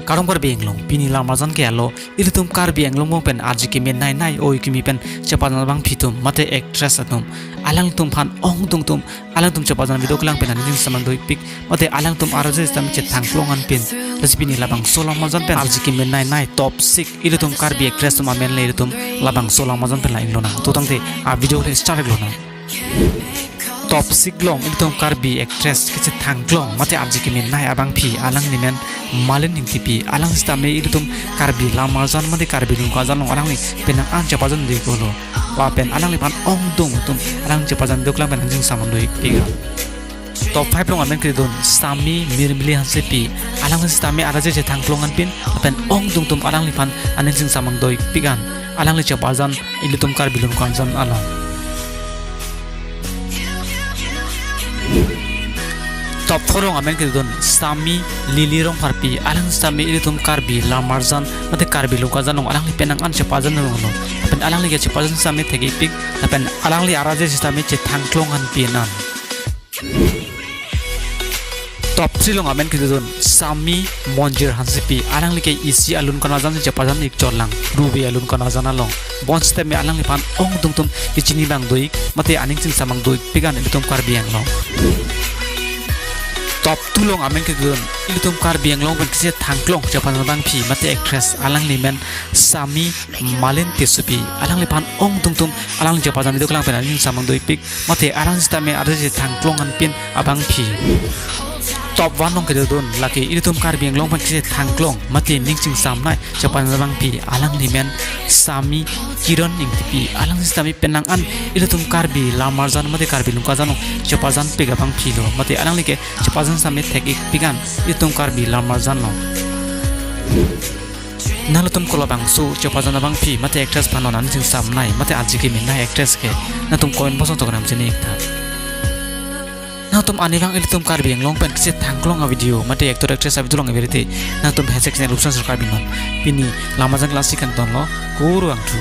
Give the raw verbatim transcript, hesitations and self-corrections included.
Kardom Karbi Anglong, pini lamarjan ke alo, ilitum Karbi Anglong along pen arje kemenei nei oi kimi pen chepajan abangphi atum, mate actress atum, alangtum aphan ongdung atum, alangtum chepajan video kelang pen aning chingsamang doipik, mate alangtum arje sitame chethang klong anpin. Lasi pini labangso lamarjan pen arje kemenei nei top six, ilitum Karbi actress atum amen le ilitum labangso lamarjan pen la inglonang. To tangte a video le start lonang. Top six along ilitum Karbi actress kachethang klong mate arje kemenei abangphi, alangli amen Malin Ingtipi. Alang sitame ilitum Karbi lamarjan mate Karbi Lungkajan along alangli penang an chepajan doikoklo. Lapen alangliphan ongdung atum alang chepajan video kelang pen aning chingsamang doipik. Top five along amen kedun Sami Mirmili Hansepi. Alang sitame arje chethang klong anpin, lapen ongdung atum alangliphan aning chingsamang doipik an. Alangli chepajan ilitum Karbi Lungkajan along. Top four along amen kedun Sami Lily Rongpharpi. Alang sitame ilitum Karbi lamarjan mate Karbi Lungkajan along alangli penang an chepajan along along. Lapen alangli kechepajan sitame thekpik, lapen alangli arje sitame chethang klong anpin an. Top three along amen kedun Sami Monjir Hansepi. Alangli ke isi alun kanajan si chepajan ik chotlang, Ruby alun kanajan along. Bonsitame alangliphan ongdung atum kachini abang doik mate aning chingsamang doipik an ilitum Karbi Anglong. Top two along amen kedun ilitum Karbi Anglong pen kachethang klong chepajan abangphi mate actress, alangli amen Sami Malin Tissopi. Alangliphan ongdung atum alangli chepajan video kelang pen aning chingsamang doipik, mate alang sitame arje chethang klong anpin abangphi. Top one along kedun lake ilitum Karbi Anglong pen kachethang klong mate ning chingsam nei chepajan abangphi, alangli amen Sami Kiran Ingtipi. Alang sitame penang an ilitum Karbi lamarjan mate Karbi Lungkajan along chepajanpik abangphi lo, mate alangli kechepajan sitame thekpik an ilitum Karbi lamarjan along. Nangtum kolabangso chepajan abangphi mate actress aphan non aning chingsamnei mate arje kemenei actress ke, nangtum comment box along tokanam chini iktha. Nangtum arnivang ilitum Karbi Anglong pen kachethang klong a video mate actor actress a video along iberite, nangtum hashtag channel Upsan Sarkar binon. Pini lamarjan classic kanton lo, kurvangthu.